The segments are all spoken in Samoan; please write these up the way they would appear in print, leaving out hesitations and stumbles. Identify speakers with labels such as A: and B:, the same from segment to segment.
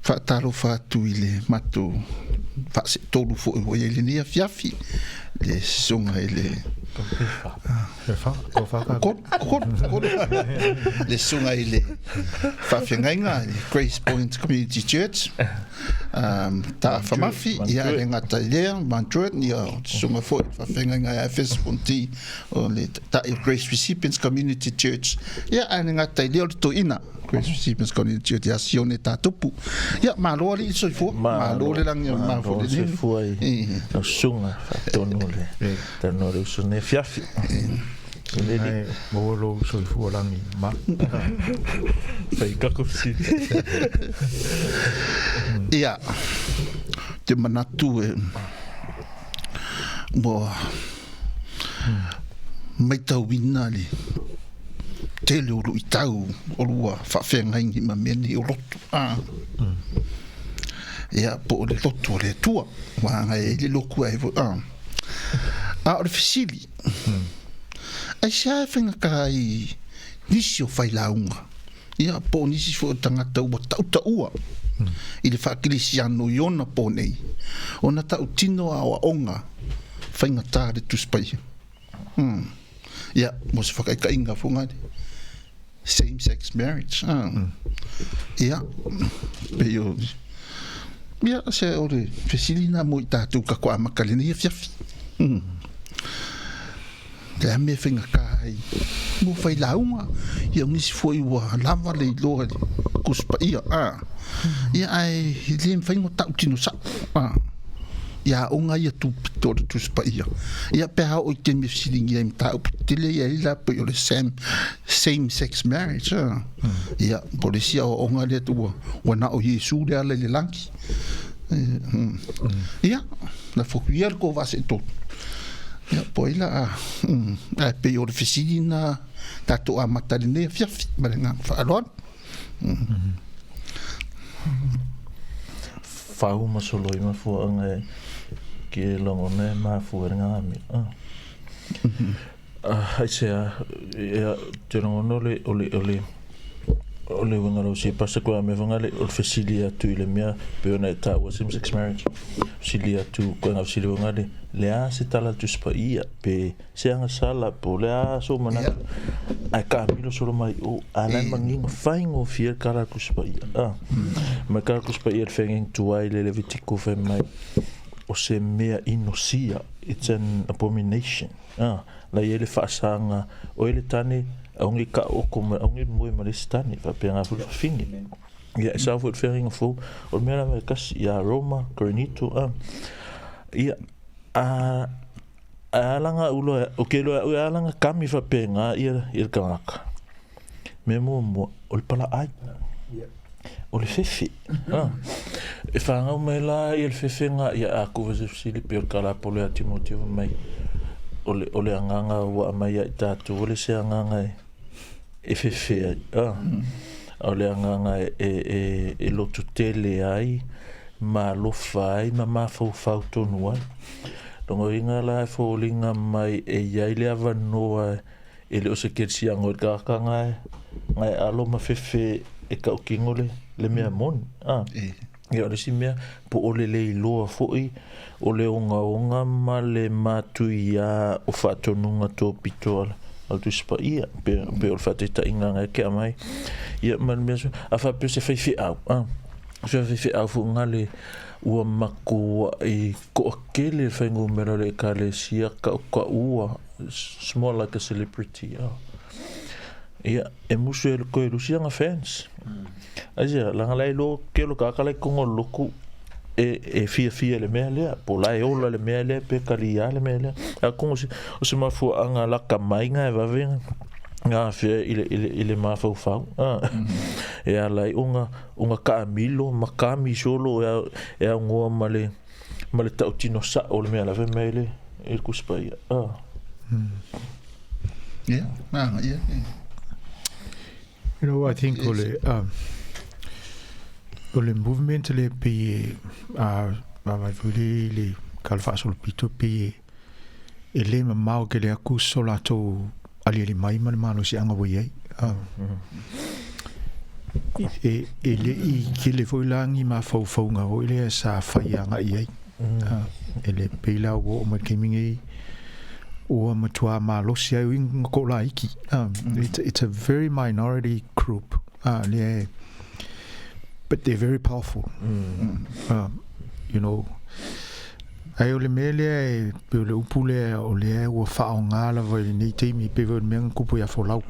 A: Faatalofa atu i le matou faaseetolu foi ua i ai i lenei afiafi, le susuga i le le susuga i le faafeagaiga i le Grace Point Community Church, Taafamafi, ia e le gata i lea, Mount Druitt, ia susuga foi i le faafeagaiga ia FS Fonti o le Taitai o Grace Recipients Community Church, ia ae le gata i lea o le toeaina ia Sione Tatupu. Ia, malo alii le soifua, malo le lagi o le mafu
B: le soifua i lau susuga faatonu le talanoa le uso nei afiafi.
C: Ai, maua lou soifua lagi ma.
B: Fai kako fesili.
A: Ia, te manatu e ua maitauina le tele o luitau o lua faafeagaiga ma mea nei o loto. Ia, po o le loto o le Atua, ua agai ai le lotu ai foi. A o le fesili, aisea e faigata ai nisi o failauga, ia, po o nisi foi o tagata ua tautaua i le faakerisiano i ona po nei, ona tautino aoaoga faigata le Tusi Paia? Ia, mo se whakaikaiga fo ngai same sex marriage. Ia, pe o ia se o le fesili na mo i tātou ka ko amaka le nei afiafi. Te a mea whainga kā ai mo whai launga, ia nisi foi ua lava le iloa le kuspa ia. Ia ai le mwhaingo tau tino sa. Ia aoga ia tupito o le Tusi Paia. Ia pe a oo i taimi e fesiligia ai mataupu tetele ia i la pei o le same, same sex marriage. A. Ia, po o le isi aoaoga lea ua, ua na o Iesu le ala i le lagi. Ia, na foku ia le kou vaaseetolu. Ia, po ai la a, ae pei o le fesili na tatou amata i lenei afiafi ma le agaga faaaloalo.
B: Fau ma soloi mafuaaga e ke lagona e mafua i le gami. Aisea, ia, te lagona o le, o le, o le, o le uiga o lau si pasa koe a mea whangale, o le fesili atu i le mea, pe ona e tāua same sex marriage, fesili atu, koe ngā fesili whangale, le a se tala Tusi Paia, pe se agasala po o le a sou manatu ae taamilo solo mai o a la e manino faigofie le tala a le Tusi Paia a ma le tala a le Tusi Paia i le feagaiga tuai i le Levitiko fai mai o se mea inosia it's an abomination a la e i ai le faasaga o e le tane aua ne i taoto mai aua ne i moe ma le isi tane faapena foi le fafine ia e sao foi i le feagaiga fou o le mea lava e tasi ia Roma Korinito a ia a Ae ala nga ulo o ke loa e ala nga kami faapena ia ia le tagata. Mea muamua, o le palaai. O le fefe. Ah. E whāngau mai la ia le fefe ngā ia a kuva se fesili pe o le kalapolo ia Timoteo fai mai o le, o le anganga ua aumai ia i tātou, o le se anganga e, e fefe ai. Ah. O le anganga e, e, e, e loto tele ai, ma alofa ai, ma mafaufau tonu ai. Logoina la e foliga mai e i ai le avanoa e le o se kerisiano i le tagata na e alo ma fefe e tautino le, le mea moni. A. Ia o le isi mea, po o le le iloa foi o le ogaoga ma le matuiā o faatonuga tōpito a le Tusi Paia, pe, pe o le faataitaiga na e tea mai. Ia ma le mea, a faapea se faifeau, a, se faifeau foi na le, ua matuai toatele le fuainumera o le Ekalesia tautaua, it's more like a celebrity. Ia, e musu e koe lusi ana fans. Aisea, leaga la e iloa tele o tagata la i totonu o le lotu e fiafia i le mea lea, po o la e ola le mea lea pe kaliā le mea lea. Atonu o se mafuaaga lata mai na e vave na afea i le, i le, i le mafaufau. E ala ai ona ona taamilo ma kami solo e aunoa ma le ma le tautino sa'o o le mea la fai mai le i le Tusi Paia.
A: Yeah, ah, yeah, yeah.
C: You know, I think o le, o le movement le pei e, a, vaavaai foi le, le tala faasolopito pei e, e le mamao tele atu so latou aliali mai ma le malosiaga ua i ai. E le'i tele foi la ni mafaufauga foi lea sa fai aga'i ai. E le pei la ua oo mai le taimi nei ua matuā malosi ai uiga toalaiti. It's a very minority group lea e, but they're very powerful. Ae o le mea lea e pei o le upu lea o lea ua faaaoga lava i lenei taimi e pei foi o le mea na tupu ia Folau.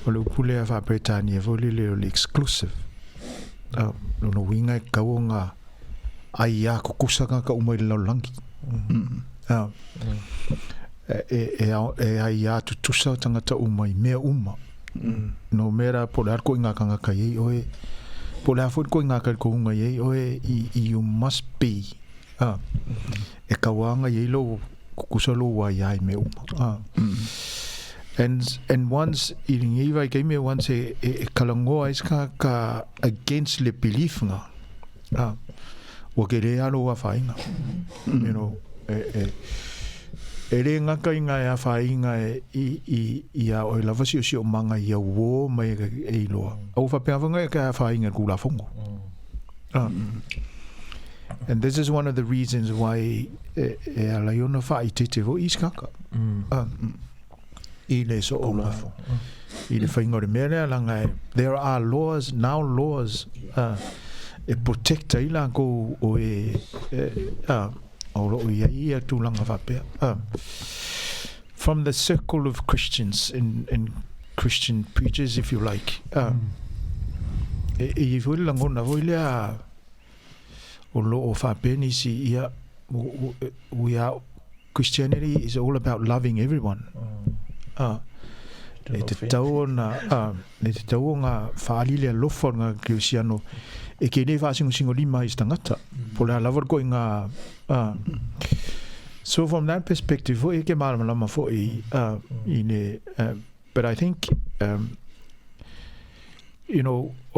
C: O le upu lea faa-Peretania foi lele o le exclusive. Lona uiga e tatau ona aiā tutusa tagata uma i le lalolagi. E aiā tutusa tagata uma i mea uma. No mea rā po o le a le koʻiga tagata i ai oe, po o le a foi le koʻiga talitonuga i ai oe, you must be, e tauāga i ai lou tutusa lou aiā i mea uma. And once, i lenei vaitaimi, once e talanoa ai se tagata against le belief na, ua tele lava lou afaina. E le gata i ngā afaina i a oe lava siosiomaga i auō mai e iloa. A ua faapena foi ona e afaina i le Tulafono. And this is one of the reasons why e ala ai ona faaeteete foi isi tagata i le soonga i le faiga o le mea lea leaga there are laws now, laws e protect ai latou o e o lo o i ai ia tulaga faapea from the circle of Christians and Christian preachers, if you like. E i ai foi le lagona foi lea o lo o faapea nisi ia, we are Christianity is all about loving everyone. E tatau ona e tatau ona faaali le alofa o le tagata kerisiano e ke le faasinosinolima ai se tagata po o le a lava le koiga. So from that perspective foi e ke malamalama foi i le, but I think o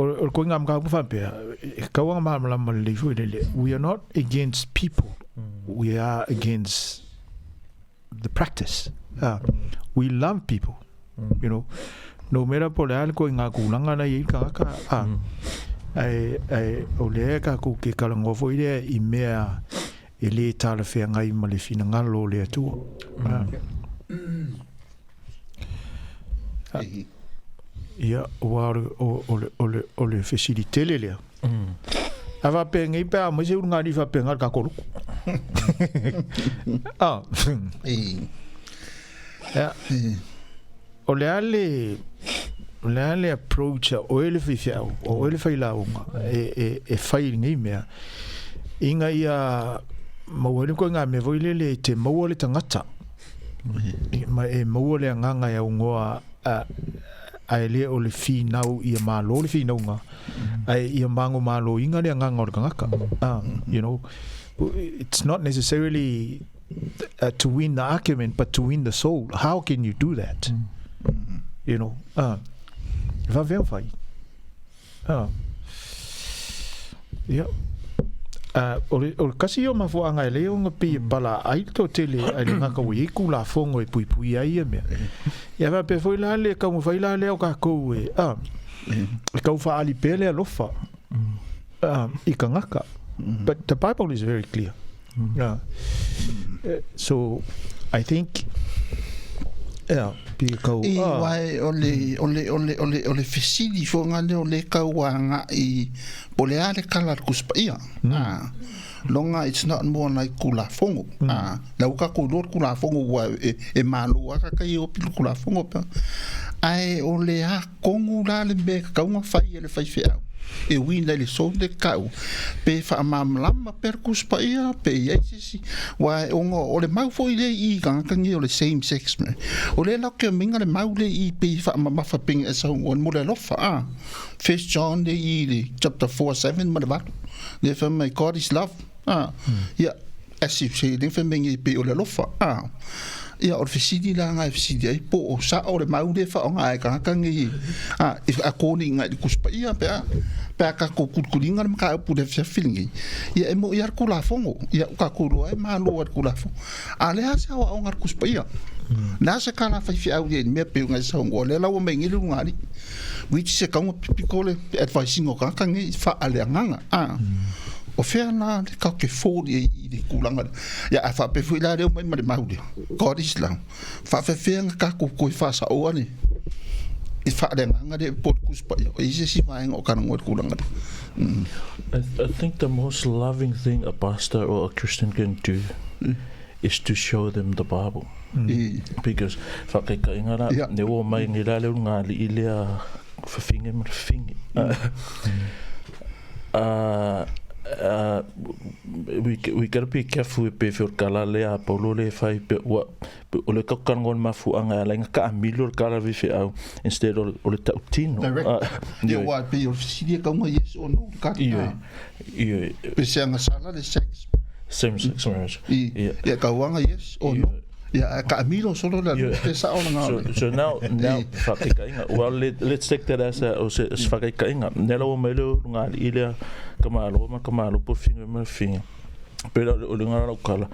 C: le koiga mataupu faapea e tatau ona malamalama lelei foi lele, we are not against people, we are against the practice. We love people, no matter po o le a le koiga tulaga la e i ai le tagata, ae o lea tatou te talanoa foi lea i mea e lē talafeagai ma le finagalo o le Atua. Ia, aua o le fesili tele lea. A faapea nei pe a aumai se ulugalii faapena i le tatou lotu. Ia, o le a le approach a oe le faifeau, o oe le failauga e fai i lenei mea, ina ia maua ai le ituaiga mea foi lele e te maua le tagata, ma e maua le agaga e aunoa, ae le o le finau ia malo le finauga, ae ia magomaloina le agaga o le tagata. It's not necessarily to win the argument, but to win the soul. How can you do that? E faapefea ona fai? Ia. O le tasi ia o mafuaaga e lea ona pei e pala ai le toatele ai le gata ua i ai Tulafono e puipui ai ia mea. Ia faapea foi la le taumafai la lea o tatou e tau faaali pea le alofa i tagata. But the Bible is very clear. So I think, yeah, pei kau
A: I wae o le fesili foʻiga lea o le tauagaʻi po o le a le kala a le Tusi Paia. Loga it's not more like Tulafono. La ua tatou iloa le Tulafono ua e malo lava tagata ia e opi i le Tulafono pe. Ae o le a tonu la le mea e tatau ona fai e le faifeau e ui nai le soul le tau pe faamalamalama pea le Tusi Paia pe i ai se isi aua ona o le mau foi lea i tagata nei o le same sex marriage o lea latou te omaiga le mau lea i pei e faamamafa pei e saunoa mo le alofa a First John lea i le chapter 4 7 ma le 8 lea fai mai God is love a ia as if se lea fai mai nei pei o le alofa a. Ia, o le fesili la lena e fesili ai, po o sao le mau lea e faaaoga e tagata nei a, e according agai i le Tusi Paia pe a, pe a tatou kulikuliina le mataupu i le afiafi lenei, ia e moni lava le Tulafono, ia ua tatou iloa e malo ai le Tulafono. A o le a se aoaoga a le Tusi Paia? O le a se tala a faifeau i ai i le mea pei ona e saunoa, lea la ua aumai nei le ulugalii, which is e tatau ona pipito le advice ina o tagata nei faaleagaga. A, o fea la le tatou te fall i ai i le tulaga lea? Ia, a faapea foi la lea ua omai ma le mau lea, God is love, faapefea ona tatou toe faasaoa le i faaleagaga lea po o le Tusi Paia? E i ai se isi vaega o talanoa i le tulaga lea?
B: I think the most loving thing a pastor or a Christian can do is to show them the Bible. Because whakaikainga la, ne o mai ngi la le ngā li lea whawhinge ma whawhinge. We gotta be careful e pe whio kala le a paulo le whai pe ua o le ka kango le mafuanga ala inga ka amilo le kala vi au instead o le tautino.
A: Direct. Ia wa pe o fesili e kaunga yes or no ka.
B: Ioe. Ioe.
A: Pe se anga sala le sex.
B: Same sex marriage.
A: I, ia kauanga yes or no. Ia a ka amilo solo la te sa o nga.
B: So now now whakaikainga. Well let's take that as a o se whakaikainga. Nela o mai le nga li ile ka malo ma ka malo po finga ma finga. Pero o le ngara kala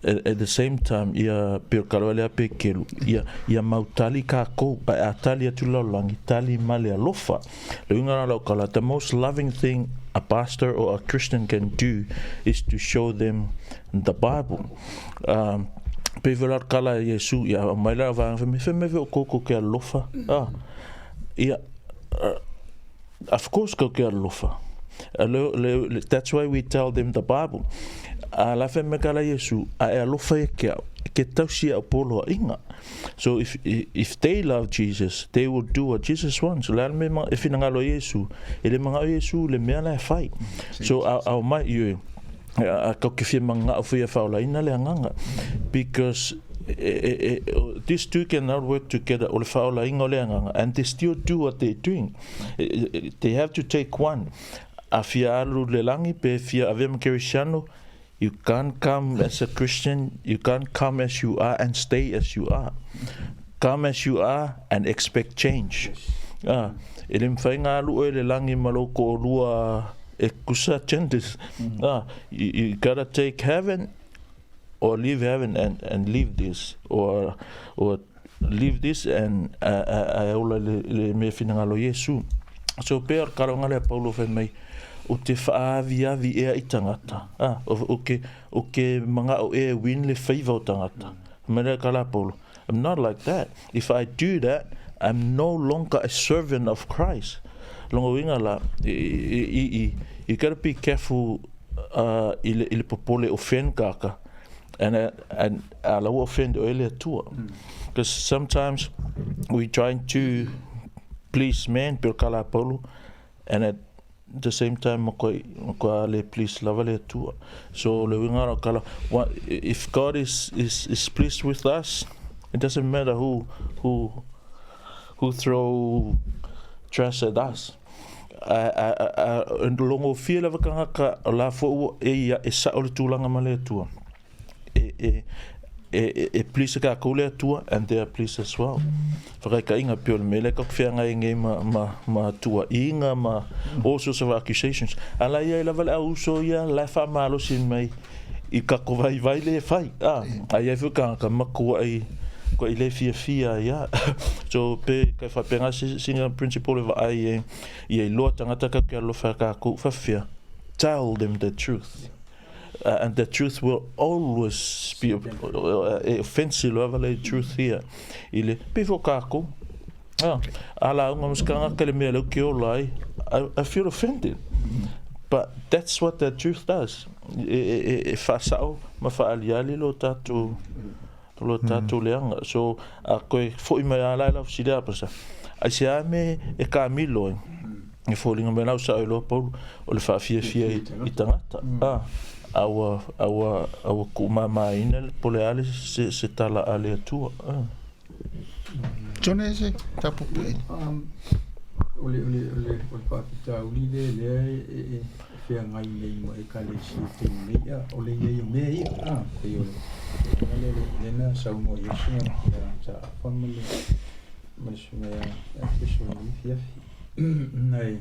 B: at the same time ia pe kalo le pe kelu ia ia mautali ka ko a tali atu lalagi tali ma le alofa le uiga la kala. The most loving thing a pastor or a Christian can do is to show them the Bible. Pe vela kala Yesu ia mai la va me fe me o koko ke alofa ah ia of course ko ke alofa. That's why we tell them the Bible. A la fe me kala Yesu a e alofa e ke ke tausi a polo inga. So if they love Jesus, they will do what Jesus wants. La me ma e fina ngalo Yesu, e le manga Yesu le mea la e fai. So a mai i a kau ke fia manga o fia faola ina le anganga. Because these two cannot work together. O le faola inga o le anganga. And they still do what they're doing. They have to take one. A fia alu le langi pe fia avea ma kerisiano. You can't come as a Christian, you can't come as you are and stay as you are. Come as you are and expect change. Ah, e le mwhai ngā lu e le langi ma lo ko lua e kusa genders. Ah, you gotta take heaven or leave heaven and leave this or leave this and a ola le me finangalo Yesu. So pe ar karonga le Paulo whai mai o te whaaviavi ea i tangata. Ah, o ke manga o e win le favor o tangata. Mene kala Paulo, I'm not like that. If I do that, I'm no longer a servant of Christ. Longo winga la, you gotta be careful i le popole offend kaka. And ala ua offend o ele atua. Because sometimes we trying to please man, pero kala Paulo, and at the same time makoa le please lava le atua. So le winga ra kala, if God is pleased with us, it doesn't matter who throw trash at us. Longo fia lava kangaka la fo e ia e sa o le tulaga ma le atua. E please ka kou le atua and they are pleased as well. Whakaikainga pio le mele ka whianga e ngei ma tua inga ma all sorts of accusations. Ala ia i lava le au uso ia la wha malosi mai i ka kovai vai le whai. Ai ai whika ka makua i ko i le fia fia ia. So pe kai whapenga singa principle e vaai e ia i loa tangata ka kia alofa ka kou whawhia. Tell them the truth. And the truth will always be offensive lava le truth here. I le pifo kākou. Ala unga muskanga ke le mea leu ke ola ai. I feel offended. But that's what the truth does. E whasao ma whaaliali lo tātou leanga. So a koe foi mai ala lau sile apasa. Ai se ame e ka milo e. E fōlinga me lau sa o Paulu o le whaafia i tangata. Aua kumama ina le pole ale se tala ale atua.
A: Jone se tapupu e.
D: O le, o le, o le, o le faafitauli lea lea e, e, e feagai nei ma ekalesia i le taimi nei, a, o le i ai o mea ia, a, pei o le tulaga lea le, lea na saunoa i ai le susuga ia Saafa ma le, ma le susuga ia, ia Efeso i lenei afiafi. Ae,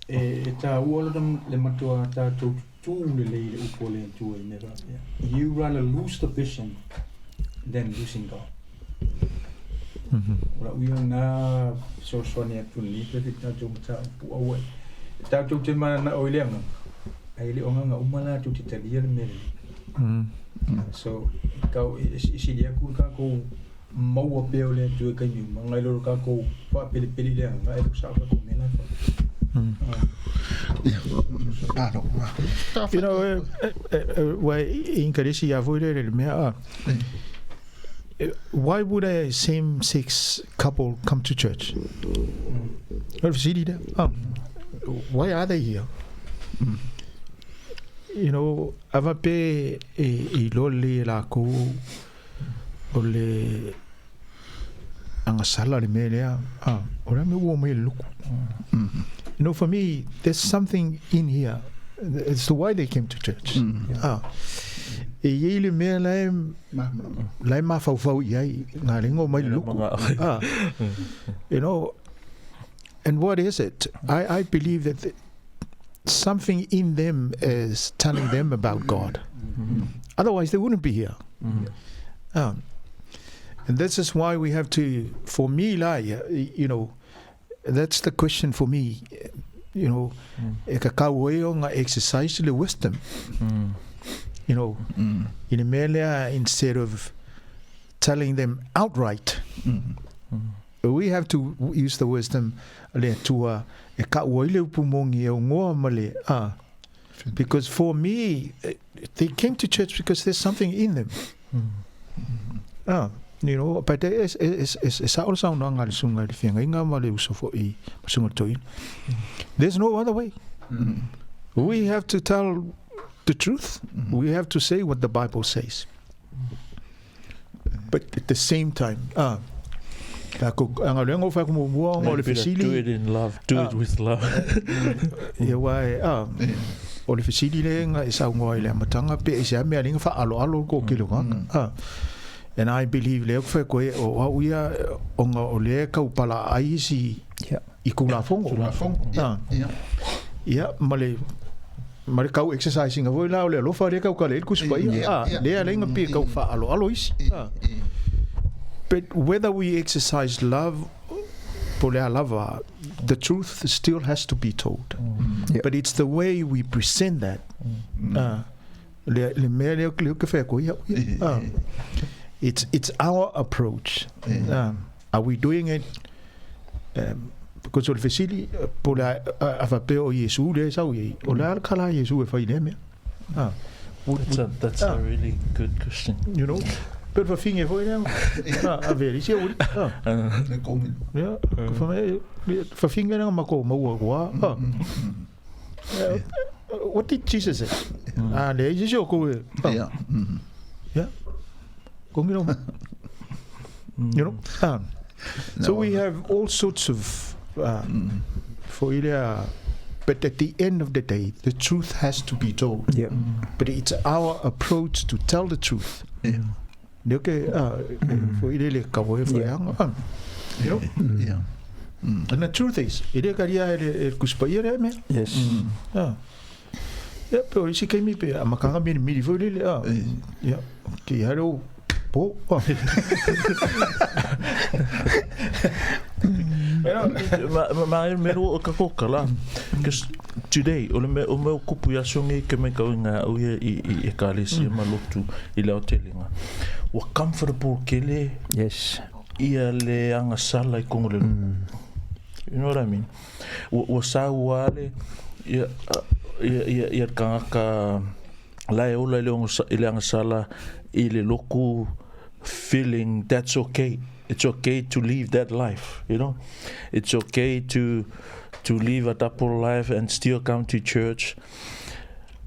D: e, e taua le, le matuā tatou tutū lelei i le upu a le Atua i mea faapea. You rather lose the vision than losing God. O lau ia lena fesoasoani atu i lenei afiafi i le tatou mataupu aua e tatou te mananao i le agaga, ae le o agaga uma latou te talia le mea lelei. So, e tau e sili atu le tatou maua pea o le Atua i taimi uma, nai lo le tatou faapelepele i le agaga ae le o sao tatou mea la e fai.
C: You know, ua e inkaresi ia foi le le mea a. Why would a same-sex couple come to church? O le fesili lea. Why are they here? You know, a faapea e iloa lelei e lakou o le agasala le mea lea, o le a le mea ua omai ai i le lotu? You know, for me, there's something in here. It's the why they came to church. E i ai le mea la e, la e mafaufau i ai ngā lenga o mai le lotu. You know, and what is it? I believe that something in them is telling them about God. Otherwise, they wouldn't be here. And this is why we have to, for me, la, you know, that's the question for me. You know, e ka kau ai o ngā exercise le wisdom. You know, i le mea lea, instead of telling them outright, we have to use the wisdom le Atua e kau ai le upu moni e ongoa ma le, because for me, they came to church because there's something in them. You know, but e, e, e, e, e sao le saunoaga a le susuga i le feagaiga ma le uso foi ma le susuga i le toeaina. There's no other way. We have to tell the truth. We have to say what the Bible says. But at the same time, takou anga lea na ou fai atu muamua ona o le fesili.
B: Do it in love, do it with love.
C: Ia aua e, o le fesili lea na e saunoa ai i le amataga pe aisea mea alii na faaaloalo le toatele o tagata. And I believe lea ou te fai atu ai, o au ia ona o lea e tau palaaai isi i Tulafono.
A: Tulafono, ia.
C: Ia, ma le ma le tau exercise ina foi la o le alofa lea e tautala ai le Tusi Paia. Ah, lea alai na pei e tau faaaloalo isi. Ah. But whether we exercise love po o le a lava, the truth still has to be told. But it's the way we present that. Ah, le, le mea lea lea ou te fai atu ai au ia. Ah. It's our approach. Ah, are we doing it um, because o le fesili, po o le a, a faapea o Iesu lea e sau i ai, o le a le kala a Iesu e fai i lea mea? Ah.
B: That's a really good question.
C: You know? Pe o le fafine foi lea, ah, a vea isi au ah. Yeah, fafine lea na matou maua atu ah. What did Jesus say? Ah, leai se isi o kou e.
A: Yeah.
C: Yeah. Kongi You know? So we have all sorts of for ilea, but at the end of the day, the truth has to be told.
E: Yeah.
C: But it's our approach to tell the truth.
A: Yeah.
C: Lea ke for ile le ka e whai anga. You know?
A: Yeah.
C: And the truth is, e le karia e le Tusi Paia lea mea.
E: Yes.
C: Ia, pe o isi kaimi pe a makanga miri miri foi lele. Ia, ke i haere o po.
B: Ma e mero o ka kokala. Because today, o le mea o mea o kupu i aso nei ke mai kau i ngā au ia i, i ekalesia ma lotu i le aotelenga. Ua comfortable kele
E: Yes.
B: ia le agasala i kongo le You know what I mean? Ua, ua saua le ia, ia, ia, ia le kangaka la e ola i le, i le agasala i le loku feeling that's okay. It's okay to live that life, you know. It's okay to live a double life and still come to church.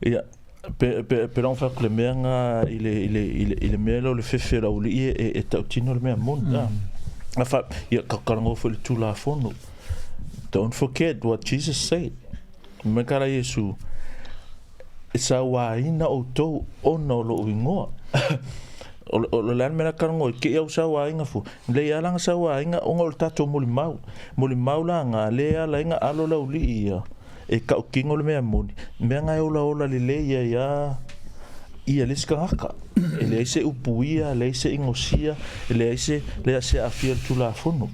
B: Ia, pe pe pe rong whaku le mea ngā i le i le i le i le mea lea o le fefe o le aualii e e tautino le mea moni. A wha, ia ka karango foi le Tulafono. Don't forget what Jesus said. Mai ka la Iesu, E sauaina outou ona o lo'u igoa. O le a le mea la talanoa i kei au sauaina fua? Lei a lana sauaina ona o le tatou molimau. Molimau la na le ala ai na alo le auli'i ia e ta'utino le mea moni, mea na e olaola lelei ai a ia le isi tagata. E leai se upu ia, leai se inosia, e leai se le se aafia le Tulafono.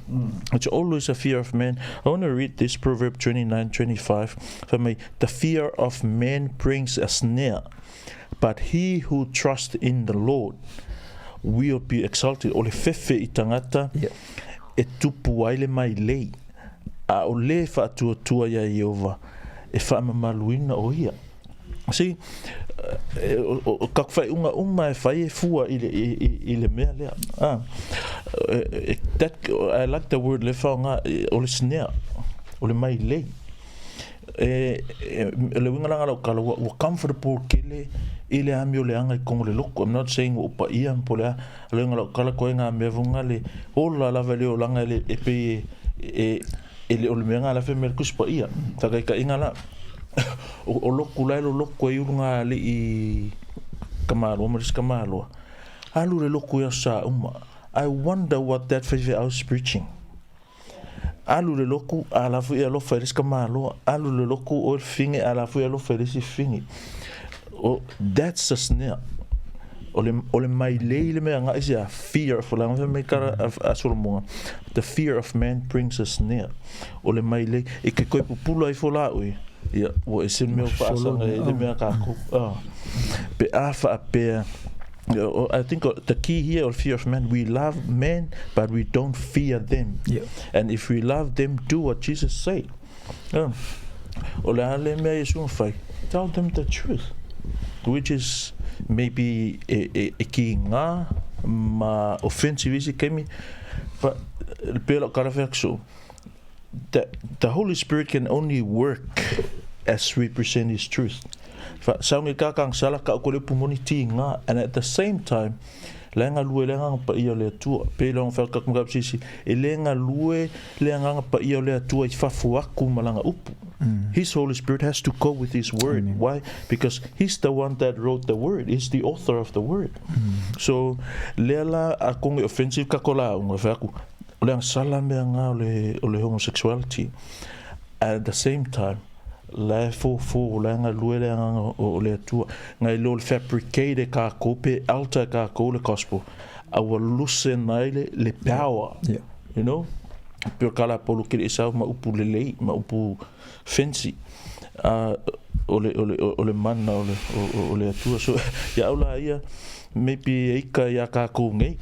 B: It's always a fear of man. I want to read this Proverb 29:25. Fai mai, the fear of man brings a snare, but he who trusts in the Lord will be exalted. O le fefe i tagata e tupu ai le mailei, a o le faatuatua iā Ieova e faamamaluina o ia. See, o kaku faaiuga uma e fai e fua i le, i le mea lea. Ah, that, I like the word le faoga, o le snare, o le mailei. E, e, le uiga la lau tala, ua, ua comfortable tele i le amio leaga i totonu o le lotu. I'm not saying ua ou paia ma po o le a, a le uiga lau tala koe ngā mea vonga le ola lava i le olaga e le, e pei e, e, e le o le mea ngā la whai mea le Tusi Paia. Whakaitaiga la, o, o lotu la e lolotu ai ulu ngā ali'i Kamaloa ma le isi Kamaloa. Alu le lotu i aso sa uma. I wonder what that faifeau is preaching. Alu le lotu, a la foi e alofa i le isi Kamaloa. Alu le lotu, oe le fine, a la foi e alofa i le isi fine. O, that's a snare. O le, o le mailei le mea ngaʻi se a fear of la fai mai kara a, a Solomona. The fear of man brings a snare. O le mailei e ke koe pupula ifo la oe. Ia, ua ese le mea o faasaga i le mea kākou. Ah. Pe a faapea I think the key here of fear of man, we love men, but we don't fear them. Yeah. And if we love them, do what Jesus said. Ah. O le a le mea Iesu na fai? Tell them the truth. Which is maybe e, e, e ki ngā ma offensive isi kemi, but pē lau kala whai so, the, the Holy Spirit can only work as we present His truth. Fa, saungi ka kang sala ka ko le upu moni ti ngā, and at the same time, La e galue le Agaga Paia o le Atua. Pei la ona fai atu ka sisi, e le galue le Agaga Paia o le Atua i fafo aku ma lana upu. His Holy Spirit has to go with His word. Amen. Why? Because He's the one that wrote the word. He's the author of the word. So, lea la a konge offensive ka ko lauga, fai atu, o le agasala mea nga o le, o le homosexuality. At the same time, La e fofo, la e galue le agaga o le Atua. Ngai lo le fabricate e kākou pe alter e kākou le gospel. A ua loosen ai le, le power. Yeah. You know? Pe o kala polu kiri isau ma upu lelei, ma upu fancy. O le, o le, o le mana o le, o, o le Atua. So, ia au la ia, maybe e ika ia kākou nei.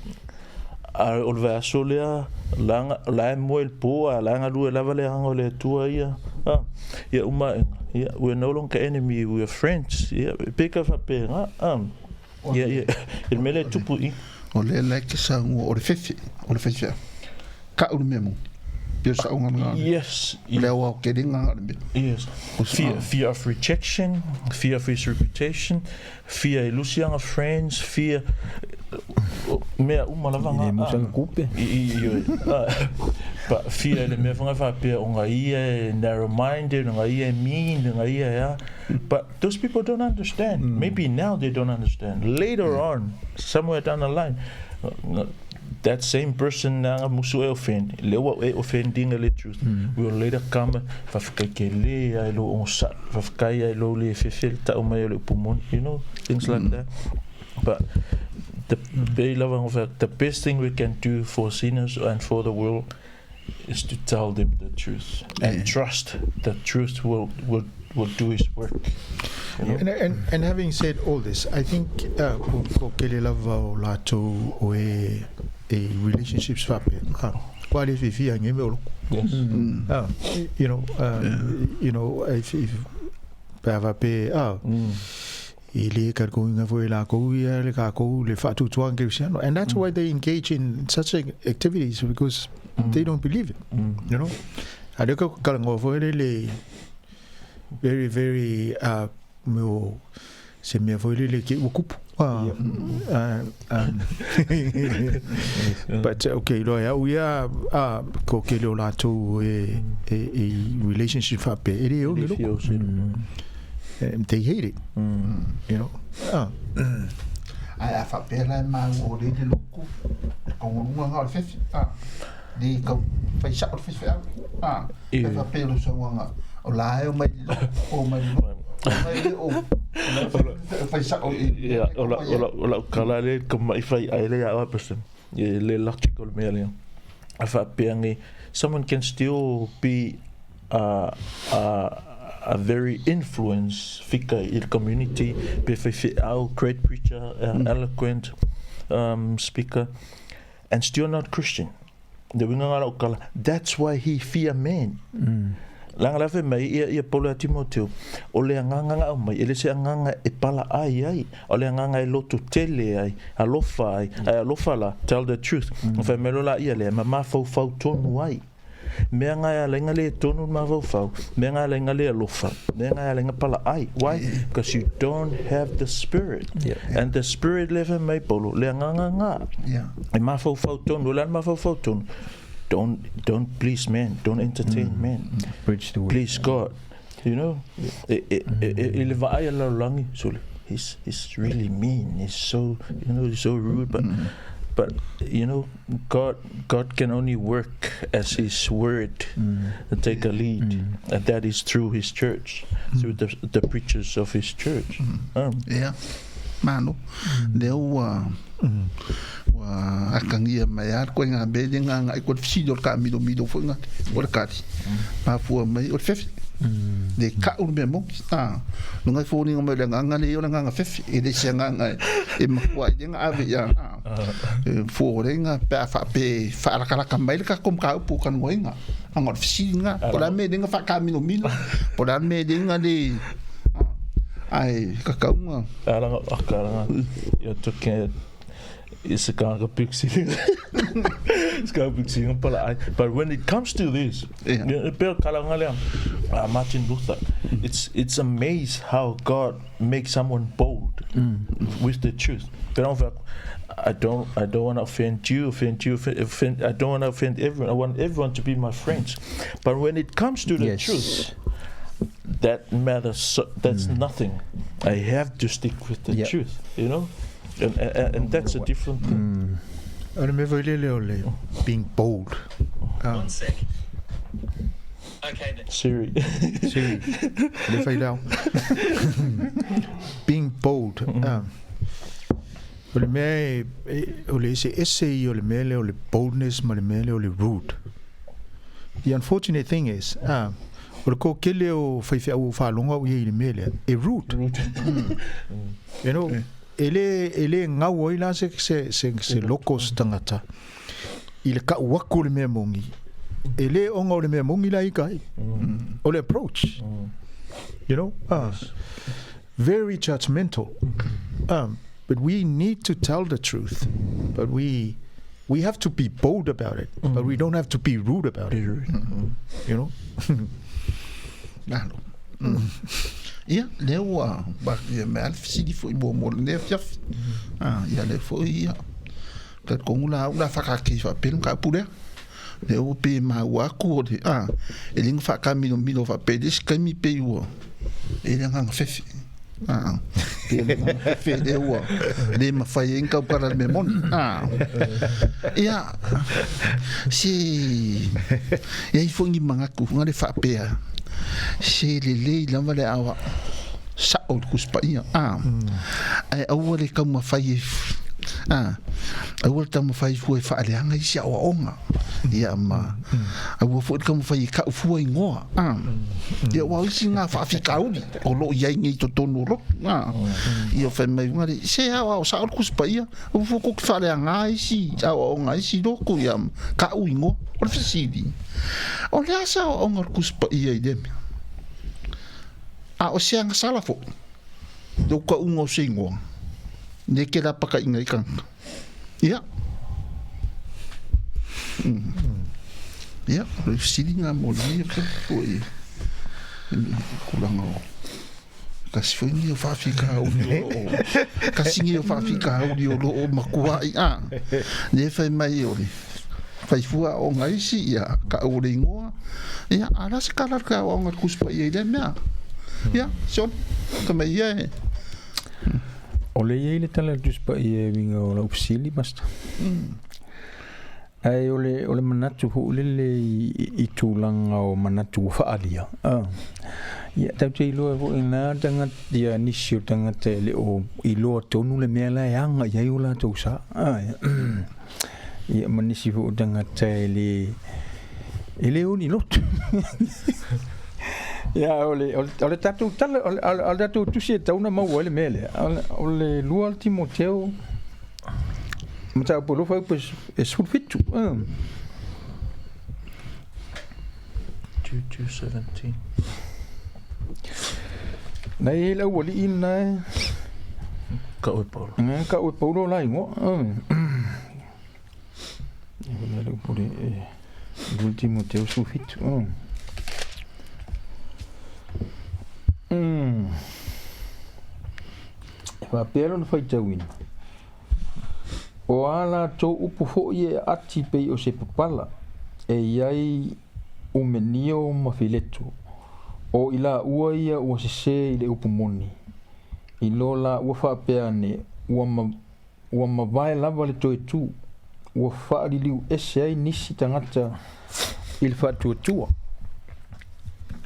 B: A o le vaiaso lea, la, la e moe i le pō, a la e galue lava le agaga o le Atua ia. A, ia uma aʻega, ia, we are no longer enemy, we are friends. Ia, e pei ka faapena, a, ia, ia, i le mea lea e tupu i.
A: O lea la e te saunoa o le fefe, o le faifeau. Ka'u le mea moni. Pei o le saunoaga lena.
B: Yes.
A: O le aoaotelega o le mea.
B: Yes. Fear, fear of rejection, fear of his reputation, Fear e lusi ana friends, fear mea uma lava nga.
D: I le musa na kupe.
B: I, i, i, but fear le mea whanga whapea o nga ia e narrow minded, o nga ia e mean, o nga ia e a. But those people don't understand. Maybe now they don't understand. Later on, somewhere down the line, that same person na nga musu e offend, le ua e offending le truth, will later come, whawhikai ke le ai lo o sa, whawhikai ai lo le fefe le tau mai o le upu moni, you know, things like that. But the, the best thing we can do for sinners and for the world is to tell them the truth and trust the truth will, will, will do its work. You know?
C: And, and, and having said all this, I think ko, ko kele lava o latou o e, e relationships faapea, ah, kua le fiafia nge me o loko.
B: Yes.
C: Ah, you know, you know, if, if, pe a faapea, ah, e le kalkouina foi e lakou ia le kākou le faatuatuaga kerisiano. And that's why they engage in such activities, because they don't believe it, you know. A lea ka kalanoa foi le le very, very, mea o Se mea foi lele ke ua kupu. But okay, loa e au ia, ko ke leo latou e, e, e relationship whape, e le o le loko. They hate it, you know.
A: Ai a whapea la e māu o le le loko, e kongolunga ngā o le fefi, le kau whai sa o le fefi au, e whapea lo sauanga, o la e o mai le loko, o mai le loko, o mai le o, whai sa o e.
B: Ia, o la, o la, o la kala le ka mai whai ai le a person. Ia, le logical mea lea. A whapea ngi, someone can still be a very influence figure in the community, pe whai au, great preacher, eloquent speaker, and still not Christian. The winga ngā lau kala, that's why he fear man. Langa la mai ia ia Paulo a Timoteo, o le anganga ngā au mai, e le se anganga e pala ai ai, o le anganga e loto tele ai, alofa ai, ai alofa la, tell the truth. Mm. Whai melo la ia le, ma mawhau whau tonu ai. Mea ngā ia lenga le tonu mawhau whau, mea ngā lenga le alofa, mea ngā ia lenga pala ai. Why? Because you don't have the spirit. Yeah. And the spirit le whai mai Paulo, le anganga ngā.
A: Yeah.
B: E mawhau whau tonu, le mawhau whau tonu. Don't please man, don't entertain man.
D: Preach the word.
B: Please God, you know. E le vaai ala langi, so he's really mean. He's so, you know, he's so rude, but you know, God can only work as His word and take a lead, and that is through His church, through the preachers of His church.
A: Yeah. Mano, lea ua ua akangia mai a koe ngā mele ngā ngai ko le fisili o le kaamilomilo foi ngā o le kali. Mafua mai o le fefe. Le kau le mea moni. No ngai fōninga mai le nganga le o le nganga fefe. E le se nganga e makua i le ngā ave ia. Fōrenga pe a whaape whaarakaraka mai le ka kom ka upu ka ngoinga. Anga o le fisili ngā. Po la me le ngā whakaamilomilo. Po la me le ngā le... Ai, kakaunga.
B: Aranga, akaranga. You're talking it's a kind of big ceiling. It's kind of big ceiling, but when it comes to this,
A: Yeah.
B: Martin Luther, it's amazing how God makes someone bold with the truth. But I don't want to offend you, offend, I don't want to offend everyone. I want everyone to be my friends. But when it comes to the truth, that matters. So, that's nothing. I have to stick with the truth, you know, and that's a different thing.
C: I remember being bold.
E: 1 sec. Okay then.
B: Siri.
C: Siri. Being bold. O le mea o le ese ese o le mea lea o le boldness ma le mea lea o le rude. The unfortunate thing is, o le kōkele o whaiwhea o whaalonga o ia i le mea lea, e rude. You know, e le ngau oi la se loko se tangata. I le kau aku le mea mongi. E le onga o le mea mongi la i kai. O le approach. You know, very judgmental. But we need to tell the truth. But we have to be bold about it. But we don't have to be rude about it. You know?
A: Nalo. Ia, lea ua ia mea le fesili foi mo le nea fiafi. Ia le foi ia. Ka kongu la ula whakake whapelu ka pulea. Lea ua pe maua aku o le e linga whakamilomilo whapele si kaimi pe ua. E le nganga fefe. Pe le nganga fefe lea ua. Le mawhai e ngau kara le me moni. Ia, se ia i fongi mangaku nga le whapea. Se le lei lava le awa sa o le kuspaia. Ai aua le kaumawhai e aua le taumawhai fua e whaaleanga i si awa onga. Ia ma aua fua le kaumawhai e kau fua ingoa. Ia ua isi ngā whaafikauri o lo iai ngei totonu ro. Ia whai mai unga le se awa o sa o le kuspaia. Aua fua koki whaaleanga i si awa onga i si loko ia kau ingoa. O le fesili. O le asa o onga le kuspaia i le mea. A o se anga sala fo. Leo ka unga o se ingoa. Ne ke la paka inga i kanga. Ia. Ia, o le fesili ngā mo le mea po i kulanga o Tasi foi lenei o faafitauli o lo o, tasi lenei o faafitauli o lo o matuai, a, lea e fai mai o le faifua aoga isi, ia, tau o le igoa, ia, a o le a se tala a le aoaoga a le Tusi Paia i lea mea? Ia, Sione, tamai ia e.
D: O lea e i ai le tala a le Tusi Paia e uiga o lau fesili, Pastor. Ae o le, o le manatu foi lele i, i tulaga o manatu ua faaalia, a, ia, tatou te iloa foi na tagata, ia nisi o tagata e le o iloa tonu le mea la e aga i ai o latou sa, a, ia, ma nisi foi o tagata e le, e le o ni lotu. Ia, o le, o le, o le tatou tala, o le, o le tatou tusi e tatau ona maua ai le mea lea, o le 2 Timoteo, Mataupu alofa upu e 17.
B: 2:17.
D: Na e le aualii lena e.
B: Kau e Paulo.
D: Nga kau e Paulo la ingoa. E wale le upu le e 2 Timoteo 17. E faapea lona faitauina, O ā latou upu foi e ati pei o se papala, e i ai Umenio ma Fileto, o i laua ia ua sesē i le upu moni, i lo laua faapea ane, ua ma, ua mavae lava le toe tū, ua faaliliu ese ai nisi tagata i le faatuatua.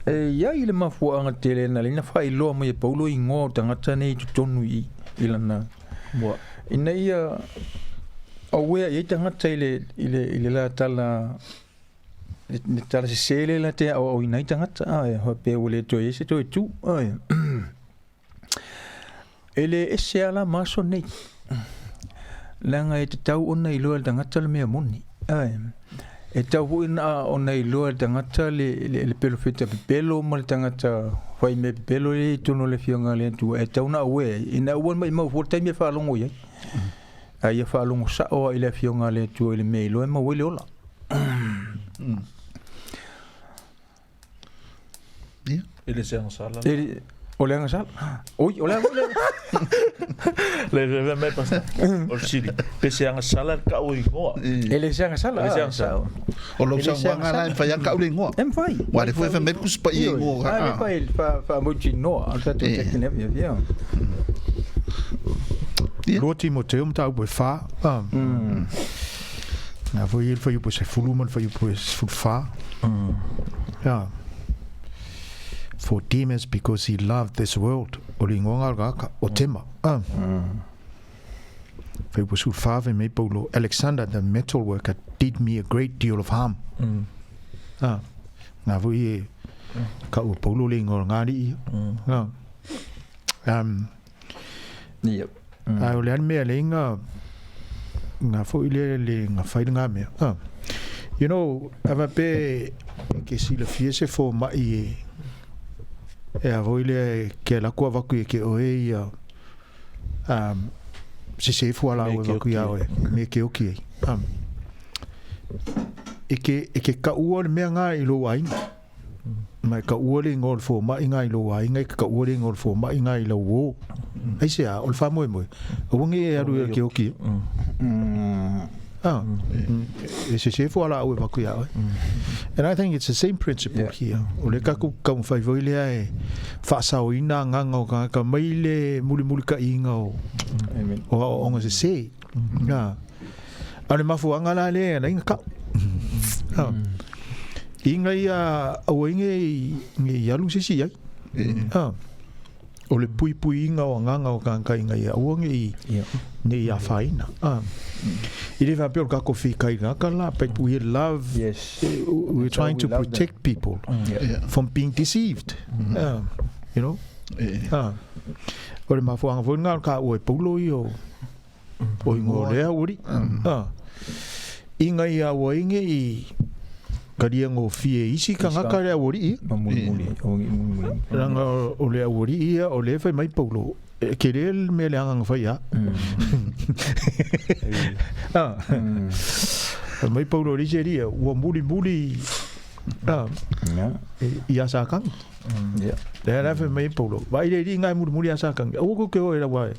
D: E i ai le mafuaaga tele na lea na faailoa mai e Paulo igoa o tagata nei i totonu i i lana
B: Mua.
D: Ina ia awea i ai tagata i le i le i le la tala le, le tala sesē lea la te aoaoina ai tagata a e faapea ua le toe i ai se toe tū a E le ese a la ma aso nei. Leaga e tatau ona iloa e le tagata le mea moni. Ae, e tatau foi ona iloa e le tagata le, le, le perofeta pepelo ma le tagata fai mea pepelo lea i totonu o le Afioga a le Atua. E tatau ona aware ai, ina aua ne maimau fua le taimi e faalogo i ai. A ia faalogo sao lava i le Afioga a le Atua i le mea e iloa e maua ai le ola.
A: Ia.
B: E le se agasala.
D: E, o le agasala. Oi, o le agasala.
B: Le le le mai pasta. O le sili. Pe se agasala le kau ingoa.
D: E le se agasala.
B: E le se agasala.
A: O lou saunoaga la e mafai lava kau le igoa.
D: E mafai.
A: Ua le foi e fai mai le Tusi Paia igoa.
D: Ah, le fai fa fa mautinoa. O le tatou
A: Eh.
D: te ne via.
A: Ia.
C: 2 Timoteo mataupu e 4. Ah. Na foi i le fuaiupu e 10 ma le fuaiupu e 14. Yeah. For Demas because he loved this world. O le ingoa o le kaka, o Tema. Ah. Fuaiupu 14 fai mai Paulo, Alexander the metal worker did me a great deal of harm. Ah. Ngā foi e ka ua Paulo le ingoa o ngā alii. Ah.
D: Yep.
C: Ae o le a le mea le inga nga foi le le nga fai le nga mea. Ah. You know, a pe ke silafia se fomai e e a foi le ke la kua vaku e ke oe ia se se fua la oe vaku ia oe me ke oki ai. E ke e ke ka ua le mea nga i lou aiga. Ma e kaua le igoa o le fomai nga i lou aiga, e ke kaua le igoa o le fomai nga i lau uō. Aisea, o le faamoemoe, aua ne i e alu i ke oki. Ah, e sesē fua laau e vaku iā oe. And I think it's the same principle here. O le kakou taumafai foi lea e faasaoina agaga o tagata mai le mulimulitaʻiina o o aoaoga sesē. Ah. A o le mafuaaga la lea e ala ai ona kau. Ah. Inga ia aua ai nei nei alu se isi i ai. Ah. O le puipuiina o agaga o tagata ina ia aua nei nei afaina. Ah. I le faapea o le tatou whika i ngaka la, but we love,
D: Yes.
C: we're trying to
D: We love them.
C: protect people from being deceived. Ah. You know? Ah. O le mafuaaga foi lena o le taua e Paulo ia o O ingoa o lea uri. Ah. Inga ia aua ai nei karia gofie i isi tagata le aualii ia.
D: Ma mulimuli, o ngi mulimuli.
C: Leaga o le aualii ia, o lea e fai mai Paulo, e tele le mea leaga na fai ia. Ah. Fai mai Paulo i le isi alii ia, ua mulimuli Ia Sakagi. Lea la fai mai ai Paulo, vaai le alii na e mulimuli ia Sakagi, aua kou te o e laua e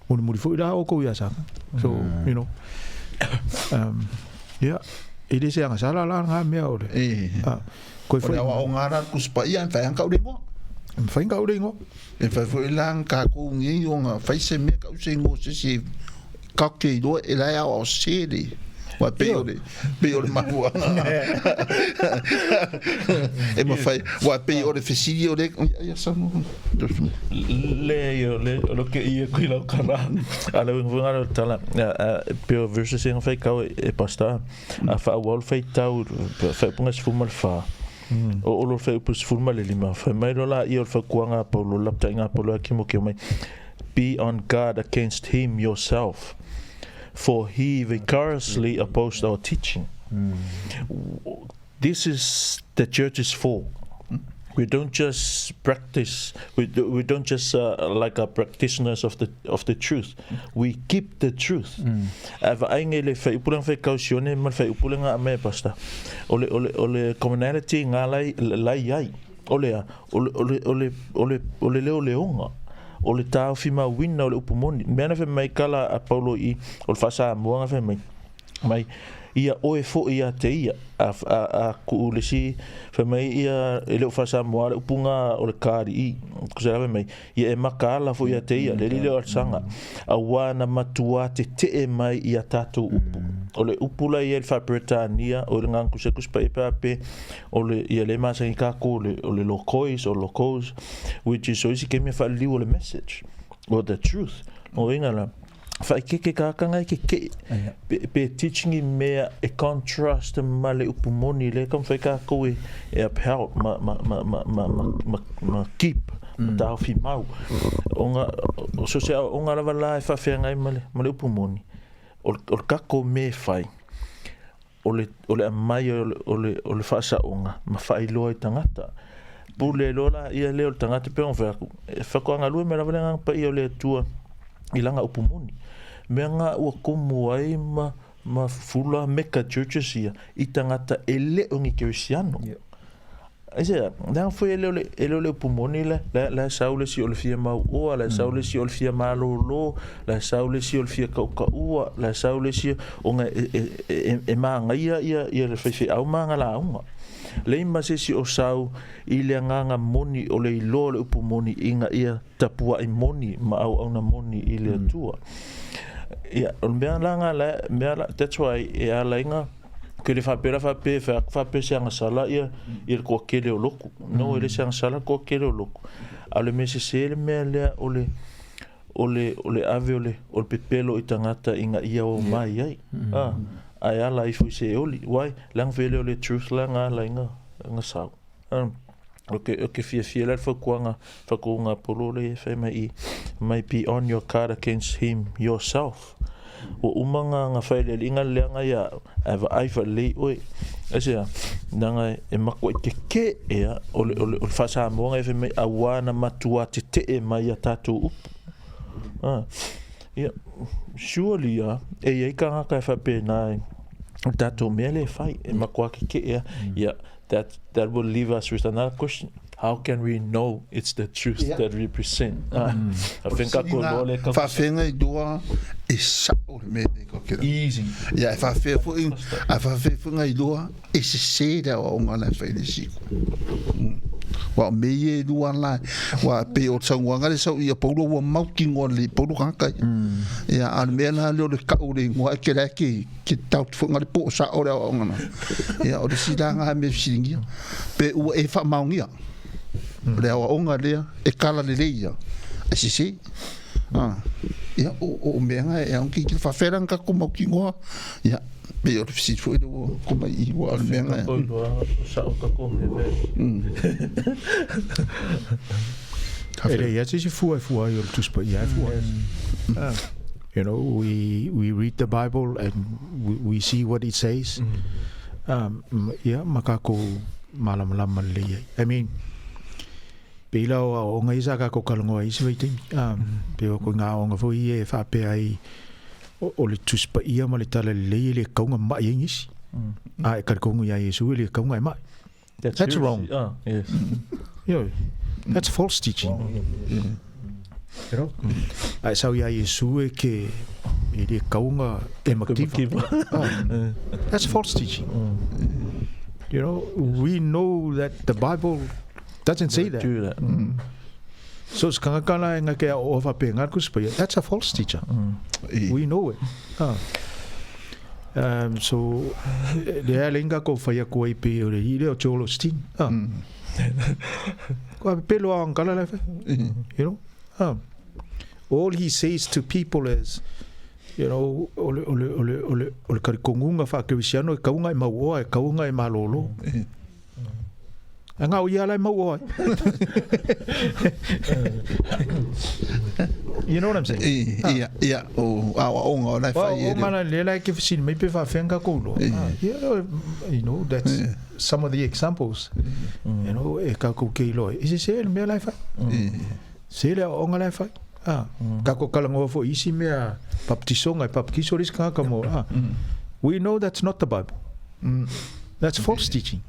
C: mulimuli foi la oukou ia Sakagi. So, you know, ia, e le se agasala la lena mea o le, koe
A: foi. O le aoaoga la le Tusi Paia, e mafai lava ona tau le igoa.
C: E mafai ona tau le igoa.
A: E mafai foi la ona tatou nei ona fai se mea tau se igoa o se isi tatou te iloa e la e aoao sese le aua pei o le pei o le mafuaaga e mafai aua pei o le fesili o le ia saunoa
B: Leai o le o lo ke ia kui lau kala a le uinga le tala pe o verses e fai kau e pasta a fa au fai tau fai punga 14 o o lo fai upu 15 fai mai lo la ia o le fautuaga a Paulo lapataiga a Paulo ia Timoteo mai be on guard against him yourself for he vigorously opposed our teaching this is the church is for we don't just practice we, we don't just uh, like are practitioners of the of the truth we keep the truth a vaai le fai upulega fai kau sione ma le fai upulega a me pastor o le o le o le commonality nga lai lai ai o le a o le o le o le o le o le leoleoga o le taofi mauina o le upu moni mea na fai mai kala a Paulo i o le faasamoa na fai mai mai ia oe foi ia te ia a, a, a kuu le si fai mai ia e le o faasamoa le upuga o le kali'i ko se fai mai ia e makaala foi ia te ia le lile o le saga auā na matuā tete'e mai i a tatou upu o le upu la ia i le faa-Peretania o le agaga kusekusi paia pe a pe o le ia le masani kākou o le o le lokois o locos which is o isi kemi e faaliliu o le message or the truth o uiga la faaikeke kākanga e keke'e pe, pe teaching i mea e contrast ma le upu moni lea taumafai kākou e, e upheld ma, ma, ma, ma, ma, ma, ma, ma keep ma taofi mau ona so se aoaoga lava la e faafeagai ma le, ma le upu moni o le, o le tatou mea e fai o le, o le aumai o le, o le, o le faasaoga ma faailoa i tagata. Pule loa la ia lea o le tagata pei ona fai atu, e faatoagalue mai lava le Agaga Paia o le Atua i lana upu moni. Mea na ua tumu ai ma, ma fula mega churches ia i tagata e le o ni kerisiano. Yeah. Aisea, leaga foi e le o le, e le o le upu moni le, la, la e sau le isi o le fia mauoa, la e sau le isi o le fia malōlō, la e sau le isi o le fia kaukaua, la e sau le isi ona e, e, e, e māgaia ia, ia le faifeau ma ana lauga. Leai ma se isi o sau i le agaga moni o le iloa o le upu moni ina ia tapuai moni ma auauna moni i le Atua. Ia, o le mea la nga la, mea la, that's why e ala ai nga, Ke le faapea la faapea e fai atu faapea se agasala ia ia le toatele o lotu. No, e le se agasala le toatele o lotu. A o le mea sese le mea lea o le o le o le ave o le o le pepelo i tagata ina ia o mai ai. A ae ala ifo i se oli. Why? Leaga foi e le o le truth la nga ala i nga nga sau. A o ke o ke fiafia la le fautuaga fautuaga a Paulo lea e fai mai i mai be on your guard against him yourself. Ua uma nga nga failialiga leaga ia au, ae vaai faalelei oe. Aisea, leaga e makuai keke'e a o le o le o le faa-Samoa e fai mai auā na matuā tete'e mai ia tatou upu. A, ia, surely a, e i ai tagata e faapena i le tatou mea lea e fai, e makuā keke'e a. Ia, that that will leave us with another question. How can we know it's the truth yeah. that we present? Ah, mm. I think ako loa le ka
A: Whawhenga i doa e sao le mea nei ko kera.
B: Easy.
A: Ia e whawhea fo i a whawhea fo ngai doa e se se le awa o ngana whai le siku. Wa me ie lua la wa pe o tauanga le sau ia paulo ua mauti ngoa le paulo kaka. Ia a le mea la le o le kau le ngoa ke la ke ke tau te whanga le po sa o le aoaoga na. Ia, o le silanga ha me fisilingia. Pe ua e whaamaongia. O le aoaoga lea, e kala lelei ia. E sese. Ah. Ia, o, o mea nga e aungi ki whawhera nga ko mau ki ngoa. Ia, pe o le fisili foi le ua ko mai i ua o le mea nga.
B: Ko iloa, o sao ka ko me ve.
C: E leai lava se isi fua e fua ai o le Tusi Paia e fua ai. Ah. You know, we, we read the Bible and we, we see what it says. Um, ia, ma kākou malamalama lelei ai. I mean, pei la o aoaoga ia sa kākou talanoa ai i isi vaitaimi. Um, pei o koe ngā aoaoga foi ia e faapea ai o, o le Tusi Paia ma le Talalelei e le tatau ona ma'i ai nisi. A e talitonu iā Iesu e le tatau ona e ma'i. That's wrong.
B: Ah, yes.
C: Ioe. That's false teaching. You know? Ae sau iā Iesu e ke e le kauga e mativa. Ah, that's false teaching. You know, we know that the Bible doesn't say that.
B: Do that.
C: So se kangaka la e ngake a o whape ngā kusi that's a false teacher. We know it. Ah. So, le a lenga ko whai ko ai pe o le i leo Joel Osteen. Ah. Ko a pelo a ngala la you know? Ah. All he says to people is, you know, ole ole ole ole ole kari kongunga wha kerisiano e kaunga e mauoa e kaunga e malolo. A ngā o ia lai mauoa. You know what I'm saying?
A: Ia, ia, o awa onga o lai
C: Well,
A: whai e
C: o
A: reo.
C: mana le lai ke whisini mai pe whawhenga koulo. Ah, yeah, you know, that's some of the examples. You know, e ka kou kei loe. Isi se le mea lai whai. Se le onga lai whai. Ah, ka ko kalangoa fo isi mea baptisonga e baptiso ris ka mo. Ah. We know that's not the Bible. That's false teaching.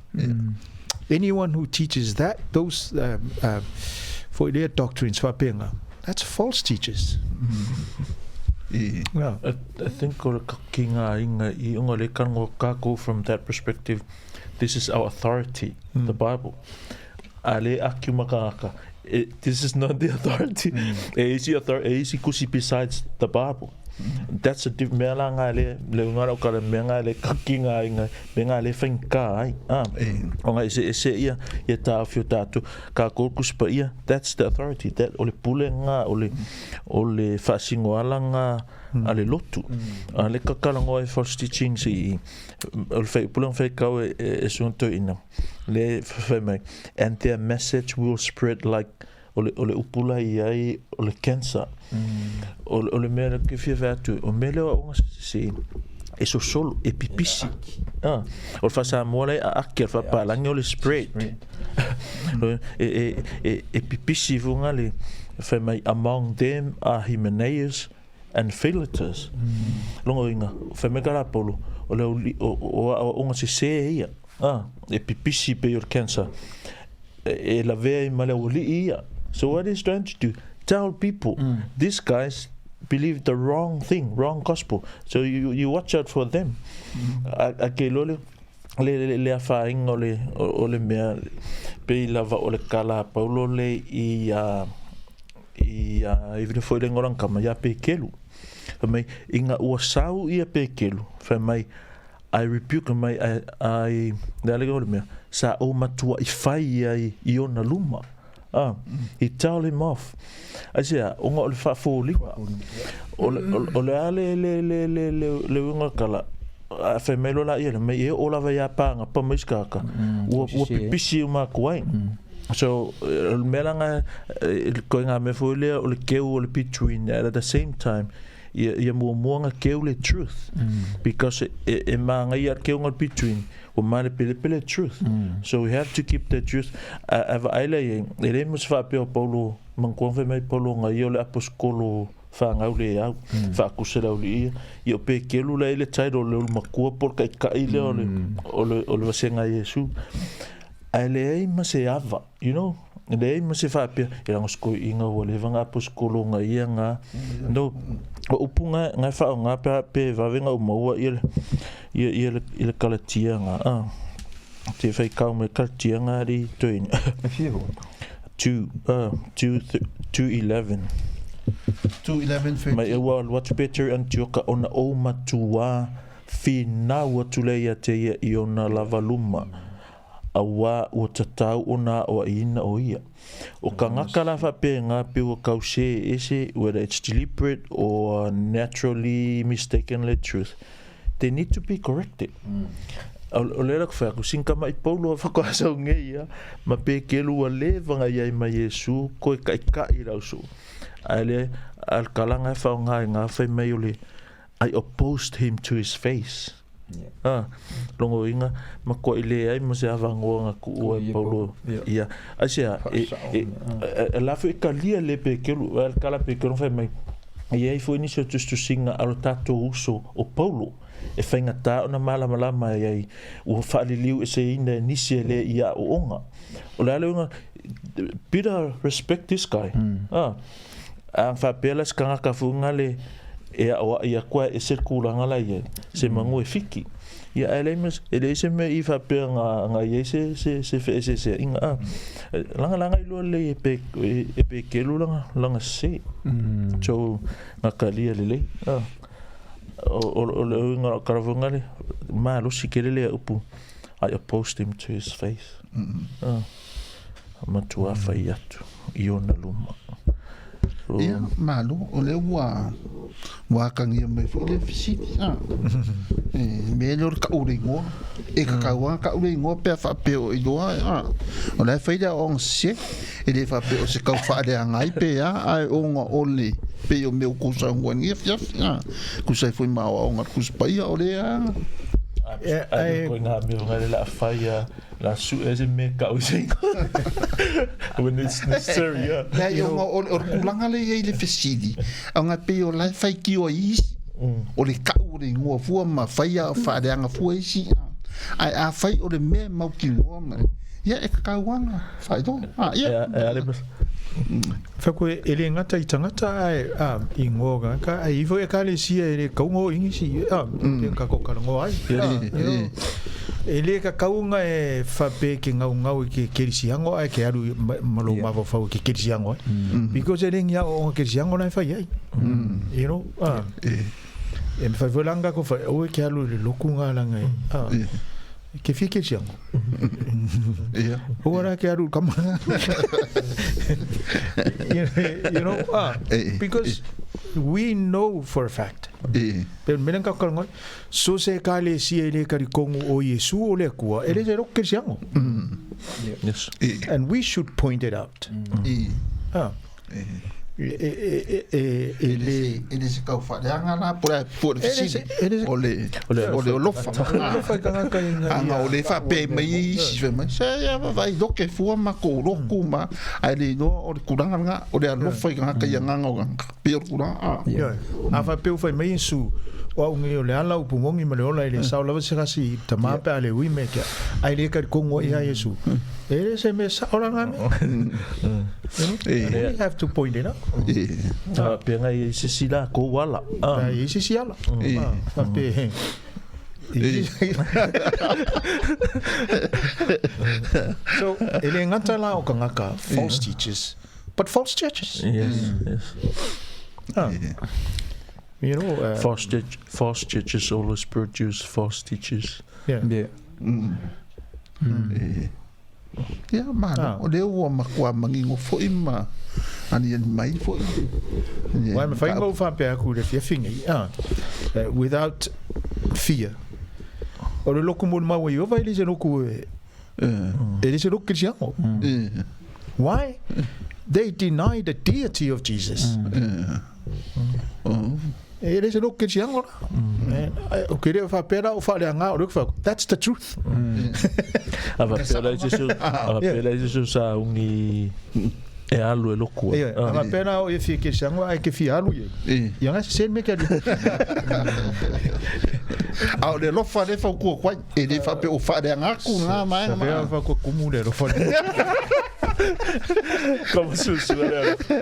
C: Anyone who teaches that, those for their doctrines, whapenga, that's false teachers. Yeah.
B: I think o le ki ngā inga i unga le kango kako from that perspective, this is our authority, the Bible. A le aki makaka. This is not the authority. E isi authority, e isi kusi besides the Bible. That's a diff mea la ngā le, le unga rau kare mea ngā le kaki ngā inga, mea ngā le whainga ai. Ah. O ngā ese, ese ia, ia tā awhio tātou, ka kōrkus pa ia, that's the authority. That, o le pule ngā, o le whaasingoala ngā, a le lotu. A le kakalangoa e false teachings i, o le whai, pule ngā whai e, e, e suanto ina. Le whai mai. And their message will spread like, o le upula i ai, o le cancer. O le mea le ke fia whai atu, o mea leo a onga se, e so solo, e pipisi. Ah, o le whasa moa lai a ake, o le whapalangi o le spread. E pipisi vunga le, whai mai, among them are Hymenaeus and Philetus. Longo inga, whai mai ka rāpolo, o le uli, o a onga se se ia. Ah, e pipisi pe o le cancer. E la vea i male o li ia. So what is trying to do? Tell people, these guys believe the wrong thing, wrong gospel. So you watch out for them. A ke lo le le le a whainga o le, o le mea, pe i lava o le kala paulo le i a, i a, i vile foi le ngolang kama, ia pe kelu. Fai mai, inga ua sau ia pe kelu. Fai mai, I rebuke mai, I, le ale o le mea, sa o matua i whai ia i ona luma. Ah, he tell him off. I say, onga o le whaafōlinga. O le a le le le le le le unga kala. A whai mai lola ia le mai e o lava ia pānga pa mai skaka. Ua pipisi o māku ai. So, o le mea langa, koe ngā mea fo lea o le keu o le between, at the same time, ia mua muanga keu le truth. Because e maanga ia keu ngā between, o maale pele pele truth. So we have to keep the truth. A va aila ia, e le musa whaapea o Paulo, mangkuang whai mai Paulo ngā ia o le aposkolo whaangau le au, whaakusa lau li ia. Ia o pe kelu la ele title le ulu makua por kai kai le o le vasenga Yesu. A le ei ma se ava, you know? Le ei ma se whaapea, i rango sko inga ua le vanga aposkolo ngā ia ngā. No, o upu ngā, ngā whao ngā pe, pe wawenga o maua ia le, ia, ia le, ia le kalatia ngā. Ah, te whai kau me kalatia ngā ri toina.
D: E whia ho?
B: Two, two, 2:11.
A: 2:11, 13.
B: Mai e ua watu Peter Antioka ona o matua whinau atu le ia te ia i ona lava luma. A wā ua tatau ona o a ina o ia. O ka ngaka la whape ngā pe ua kau se ese, whether it's deliberate or naturally mistakenly truth, they need to be corrected. O le la kuwhea, ku sinka mai paulo a whakasau nge ia, ma pe kelu a le wanga ia i mai Yesu, koe kai kai rau su. A le, al kalanga e whao ngā ngā whai mai o le, I opposed him to his face. Ah, longo inga, ma koe i le ai, ma se awangoa ngā ku ua e Paulo. Ia, ai se a, e la whi ka lia le pe kelu, al kala pe kelu whai mai. E i ai foi nisi o tusitusiga a lo tatou uso o Paulo e faigata ona malamalama i ai, ua faaliliueseina e nisi e le i aoaoga. O le a le uiga, Peter respect this guy. A, a faapea la se tagata foi gale e aoai atu ae ese le tulaga la i ai, se manu e fiki. Ia ae leai ma, e leai se mea i faapea na, na i ai se, se, se feeseeseaiga. A, lagalaga iloa lelei e pe, e Pekelu lana, lana sese. So, na talia lelei. A, o, o, o le uiga o tala foi gale, malosi tele lea upu, I opposed him to his face. A, matua fai atu i ona luma. So,
A: Ia, malo, o lea ua ua akagia mai foi le fesili. A. E, mea lea o le kau le igoa. E kakau lava kau le igoa pe a faapea o iloa. A. O la e fai le aoaoga sese, e le faapea o se kau faaleaga ai pe a, ae ona o le pei o mea ua tou saunoa ai i lenei afiafi. A. Tusa ai foi ma aoaoga a le Tusi Paia, o lea lava.
B: Ai koe ngā mea whangare la whai a la su e se me kau se when it's necessary, yeah.
A: Leai, ona o le tulaga lea e i ai le fesili, ona e pei o la e faitio ai isi, o le kau o le igoa fua ma fai a faaleaga fua isi, ae afai o le mea e mautinoa ma, ia e kakau ana faailoa. A, ia.
B: E ale
C: Fai koe, e le gata i tagata ae a, igoa o tagata, ae i foi ekalesia e le kauga o Igisi, a, pe kako talanoa ai. A, you know, e le kakauga e faapea ke gaugau i ke kerisiano ae ke alu ma, ma lou mafaufau i ke kerisiano ai. Because e le ni aoaoga kerisiano la e fai ai. You know, a, e mafai foi la ona tatou fai, aua e ke alu i le lotu ga laga e, a, Ke fia kerisiano.
A: Ia.
C: Aua la ke alu i le kama. You know, ah, because we know for a fact. Pe mea ka kalangoi, so se ekalesia e le talitonu o Iesu o le Atua, e le se lotu kerisiano.
B: Yes.
C: And we should point it out. Ah. E
A: le. E le se kau faaleaga la po o le fesili. O le o le alofa.
C: Alofa i tagata ina ia.
A: Ana o le faapea mai ai isi fai mai, se ia vaai loke fua ma kou loku ma ae le iloa o le tulaga lena o le alofa i tagata i agaga o tagata. Pei o le tulaga a.
C: Ioe. A faapea ua fai mai Iesu, o au nei o le ala, upu moni ma le ola, e le sao lava se tasi i tama pe a le ui me kia. Ae le talitonu ai ia Iesu. E le se mea sao la nga mea. We have to point it out.
B: A pea ngai i se si la kou ala.
C: A i se si ala. A pe he. So, e le gata la o kangaka, false teachers, but false churches.
B: Yes, yes.
C: Ah. You know,
B: False church, false churches always produce false teachers.
C: Yeah.
D: Yeah.
A: Ia, malo,
C: Ah.
A: o lea ua matua manino foi ma aniani mai foi.
C: Uae mafai ona ou faapea atu i le afiafi nei, ah, without fear. O le lotu molimau a Ieova e le se lotu e, e le se lotu kerisiano. Why? They deny the deity of Jesus. E le se lotu kerisiano la. O ke lea faapea la o faaleaga o le faapea, that's the truth.
B: A faapea la i se isi, a faapea la i se isi o sauni e alu e loku ai.
C: A faapea la o ia fia kerisiano ae ke fia alu i ai. Ia nga se mea ke alu.
A: A o le alofa lea e fautua atu ai, e le faapea o faaleaga atu lena vaega ma.
C: Sa fautua kumu le alofa.
B: Kama suasua le alofa.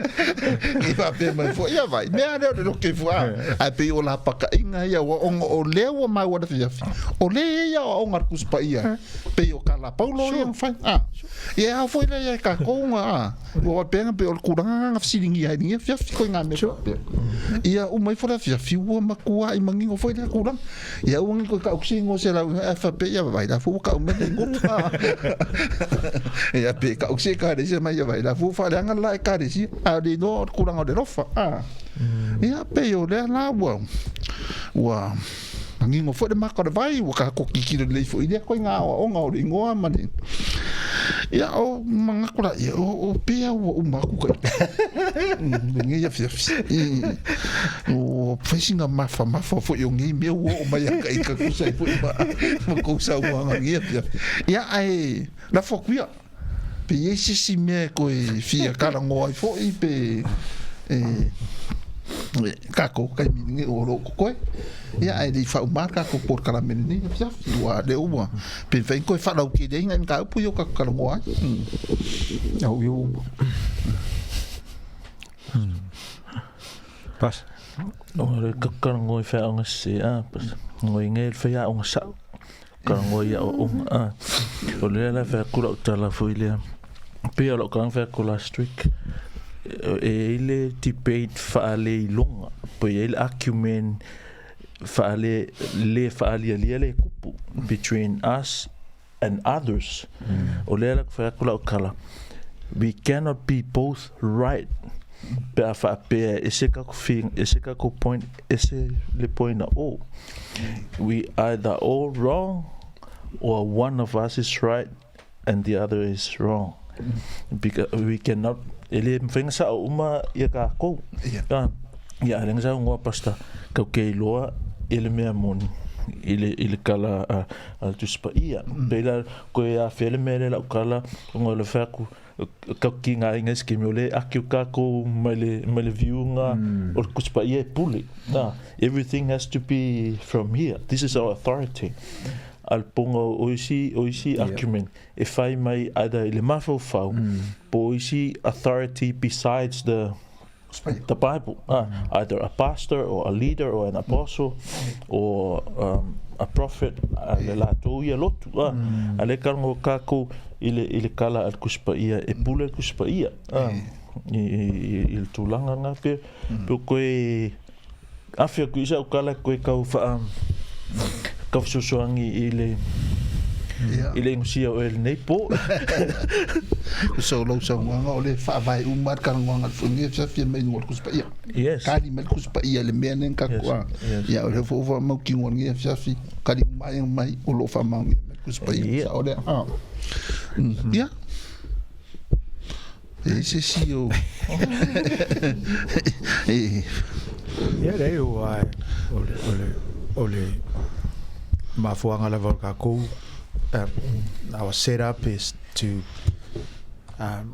A: I faapea mai foi, ia vai, mea lea o le loke fua, ae pei o lapakaina ia ua ona o lea ua maua i le afiafi, o lea e i ai aoaoga a le Tusi Paia, pei o tala a Paulo ia na fai, a. Ia e ao foi lea ia e tatou na, a, ua faapea na pei o le tulaga lena na fesiligia ai i lenei afiafi, koe ngā mea faapea. Ia uma ifo le afiafi, ua matuai manino foi lea tulaga. Ia aua ne i toe tau se igoa o se lauga ae faapea, ia vaai la foi ua tau mai le igoa. Ia pe tau se ekalesia mai, ia vaai la foi ua faaleaga le la ekalesia. Ae o le iloa o le tulaga o le alofa. Ia pei o lea la ua ua manino foi le maka o le vai, ua tatou tilotilo lelei foi i lea koe ngā aoaoga o le igoa ma le. Ia o manatu la ia, o pea ua uma atu ka lenei afiafi. O fai sina mafamafa foi o nei mea ua oo mai ia te ita tusa ai foi ma ma kou saunoaga i lenei afiafi. Ia ae lafo atu ia, pe i ai se isi mea e toe fia talanoa ai foi pe e. Kākou taimi lenei o lo o totoe, ia ae le i faauma le tatou polokalame lenei afiafi, aua o lea ua pe mafai ona toe faalautele ai nai mataupu ia ua tatou talanoa ai.
D: Au ia ua uma. Pas.
B: O le talanoa i faiaoga sese, a, ngoi nei le faiaoga sao. Talanoa i aoaoga, a. O lea la e fai atu lau tala foi lea, pei o lau tala na fai atu last week, e i ai le debate faaleiloga, pe i ai le argument faale, le faalialia le tupu between us and others. O lea la fai atu lau tala, we cannot be both right pe a faapea e ese tatou fi, ese tatou point, ese le point a o. We either all wrong or one of us is right and the other is wrong. Because we cannot, e le mawhai ona sao uma ia takou. Yeah. Ia, a le nga ngoa pastor, kau ke iloa i le mea moni i le, i le kala a, a le Tusi Paia. Pei la koe afea le mea lea lau kala, ona o le fai atu, kau ki ngā inga isi kemi o le aki o kākou mai le, mai le view ngā o le Tusi Paia e pule. Nā, everything has to be from here. This is our authority. A le ponga o isi, o isi argument e whai mai either i le mafaufau, po o isi authority besides the the Bible, either a pastor or a leader or an apostle or a prophet, a le latou ia lotu, a, a le kala o kākou i le, i le kala a le Tusi Paia, e pule le Tusi Paia, a, i, i, i le tulaga nga pe, pe o koe afe aku i sa'u kala koe kau wha, kau fesoasoani i le, i le ingosia o e lenei po.
A: So lou saunoaga o le faavae uma le talanoaga le foi nei fia mai luga o le Tusi Paia.
B: Yes.
A: Kali mai le Tusi Paia le mea nei ka
B: Yes,
A: koa.
B: yes.
A: Ia o le fo fa mau ki ngona nei fiafi kali uma ai mai o lo fa mau nei le Tusi Paia.
B: Yeah.
A: Sa o le ah. Ia. E se si o. E
C: Ia leai ua o le o le o le mafuaaga lava o le tatou our set up is to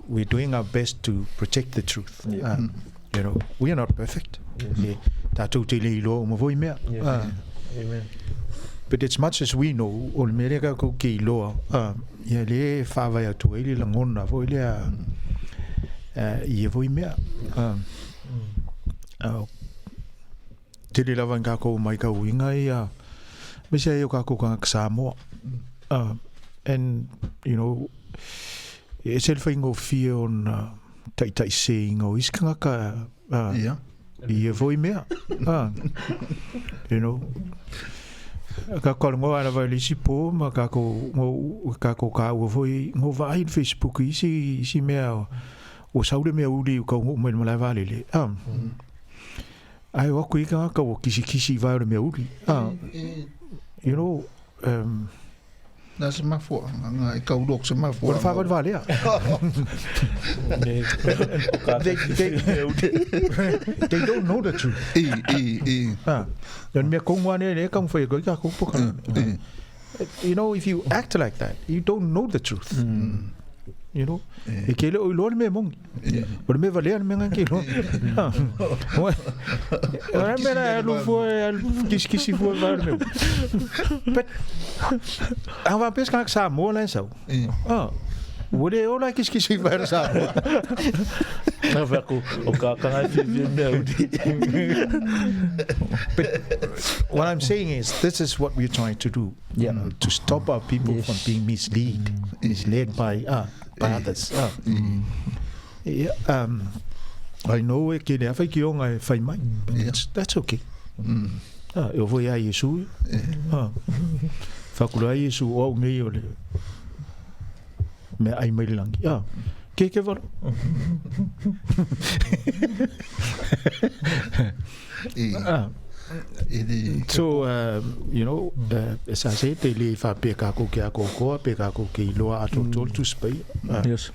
C: we're doing our best to protect the truth.
B: Yeah.
C: You know, we are not perfect.
B: Yes.
C: E tatou te le iloa uma foi mea.
B: Yes. Amen.
C: But as much as we know, o le mea lea tatou te iloa, ia lea e faavae atu ai le lagona foi lea i ia foi mea. Tele lava ina tatou maitauina ia, aemaise ai o tatou tagata Samoa. And, you know, e ese le faigofie ona taitaiseina o isi tagata
A: Ia.
C: i ia foi mea. You know, ka talanoa lava i le isi po ma tatou, tatou taua foi, na ou vaai i le Facebook i isi, isi mea ua sau le mea uli i uka ua oo mai i le malae vaalele. Ae o atu i tagata ua kisikisi i vae o le mea uli. You know,
A: Na se mafuaaga nga e tau loa se
C: o le
A: mafuaaga.
C: faavalevalea. They don't know the truth.
A: I i i.
C: O le mea tonu lava lea e taumafai atu ai tatou polokalame. You know, if you act like that, you don't know the truth. You know, e ke le o iloa le mea moni. O le mea valea le mea na ke iloa. O le mea la alu fua, alu kisikisi fua vai le mea. But, a faapea se tagata Samoa la e sau. Ua le ola e kisikisi vai le Samoa.
B: Na fai atu, o ka kanga e whiwhi mea uri.
C: But what I'm saying is, this is what we're trying to do.
D: Yeah.
C: To stop our people
D: Yes.
C: from being misled, misled by by others. Yeah, I know e kele a faikioga e fai mai, but
A: Yeah.
C: that's okay. E oo foi ia Iesu. Faakula ai Iesu o au nei o le meaai mai le lagi. Ke ke valo.
A: I e le
C: So, you know, as I said, e le faapea kākou ke akoakoa, pe kākou ke iloa atoatoa le Tusi Paia.
B: Yes.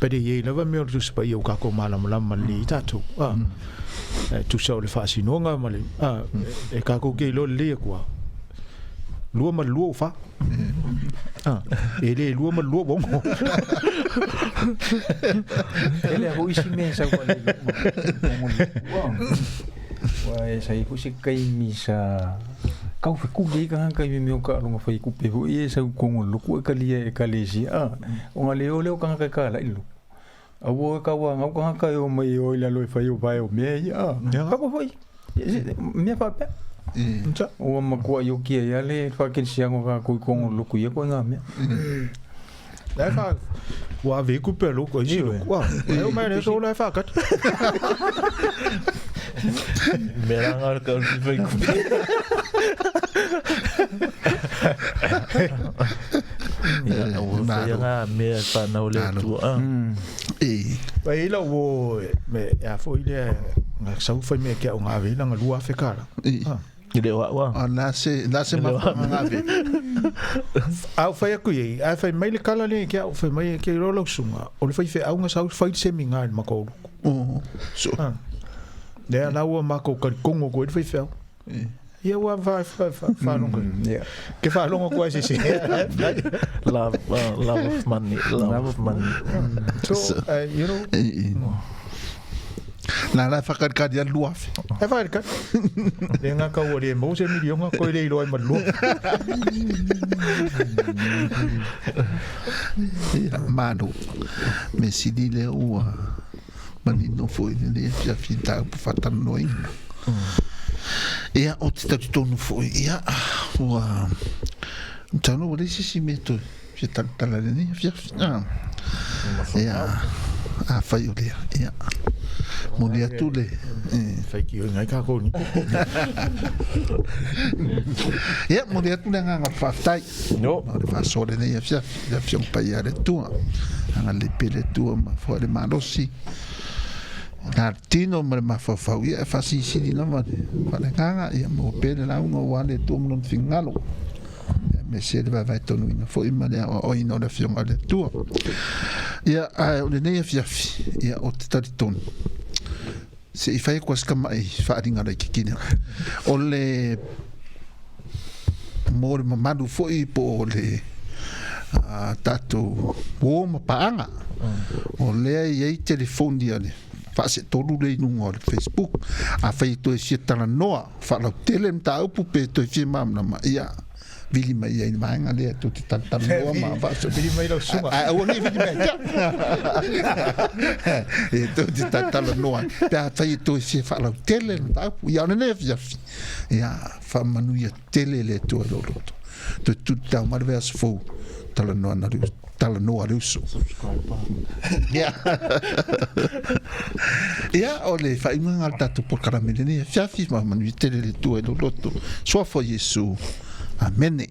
C: But e iai lava mea o le Tusi Paia ua kākou malamalama lelei ai tātou. E tusa o le faasinoga ma le, e kākou ke iloa lelei atu lava, 2 ma le 2 ua 4. E le 2 ma le 2 ua 6.
D: E lea foi isi mea e sau ai i luma. Aua e sa i ai foi se taimi sa tau fekuli ai tagata i mea o taaloga faikupe foi ia e sau i totonu o le lotu ae talia e ekalesia a. Ona le o lea o tagata e talai i le lotu. A ua tauanau tagata e omai e o i lalo e fai o vae o mea ia a. Kapa foi mea faapea. Ua matuai oti ai lava le faakelisiano o tatou i totonu o le lotu i ia ituaiga mea.
C: La e wha, ua ave iku pea loko isi loko. Ua, e o mai le so la e whakati.
B: Me ranga o ka uti whai kupe. Ia, ua whai anga mea e whanau le atua.
A: E.
C: Pai ila o me a fo ile nga sau fai me kia o ngā vela nga lua awhekara.
B: I le o au a.
A: A la se, la se mafuanga ngā ve.
C: Au whai aku i, ai whai mai le kala le kia au whai mai kia iro lau sunga. O le whai whe au nga sau whai se mi ngā i maka oluku.
A: Oh, so.
C: Ah. Lea la ua mako kari kongo ko i le whai whe au. Ia ua wha wha wha whalonga.
D: Yeah.
C: Ke whalonga ko ai se se.
B: Love, love of money, love of money.
C: So, you know.
A: Nā la e whakarikari a 2000.
C: E whakarikari. Le ngā kau o le mou se mirionga, koe le iloa ai ma lua.
A: Ia, malo. Me sili lea ua manino foi lenei afiafi i tāupu whaatalanoaina. Ia, o te tau tonu foi, ia, ua, tau ua leai se isi mea toe fia talatala lenei afiafi. Ah. Ia, afai o lea, ia. Moni atu le.
C: Whai ki oi ngai kākou ni.
A: Ia, moni atu le anganga o le faafetai.
B: No.
A: O le faasoa lenei afiafi, le afioga paia a le Atua. Agalelei pea le Atua ma foai le malosi. Na le tino ma le mafaufau, ia e faasilisili lava le faaleagaga, ia maua pea le lauga aua le Atua ma lona finagalo. Ia aemaise le vaevae tonuina foi ma le aoaoina o le Afioga a le Atua. Ia, ae o lenei afiafi, ia o te talitonu, se i fai atu a si tamai faaaliga laitiiti lea, o le mo le mamalu foi po o le tatou uo ma paaga, o lea e i ai telefoni a le faaseetolu lea i luga o le Facebook. Afai e toe fia talanoa faalautele le mataupu pe toe fia malamalama, ia vili mai i ai i le vaega lea tou te talatalanoa ma faaso.
C: Vili mai lau susuga.
A: Ae aua nei vili mai ia te au. E tou te talatalanoa ai pe afai e toe fia faalautele le mataupu. Ia o lenei afiafi, ia faamanuia tele le Atua i lou loto. Toe tutau mai le vaiaso fou, talanoa na le talanoa le uso. Ia. Ia, o le faaiuga lena o le tatou polokalame i lenei afiafi, manuia tele le Atua i lou loto. Suafa o Iesu. Amene.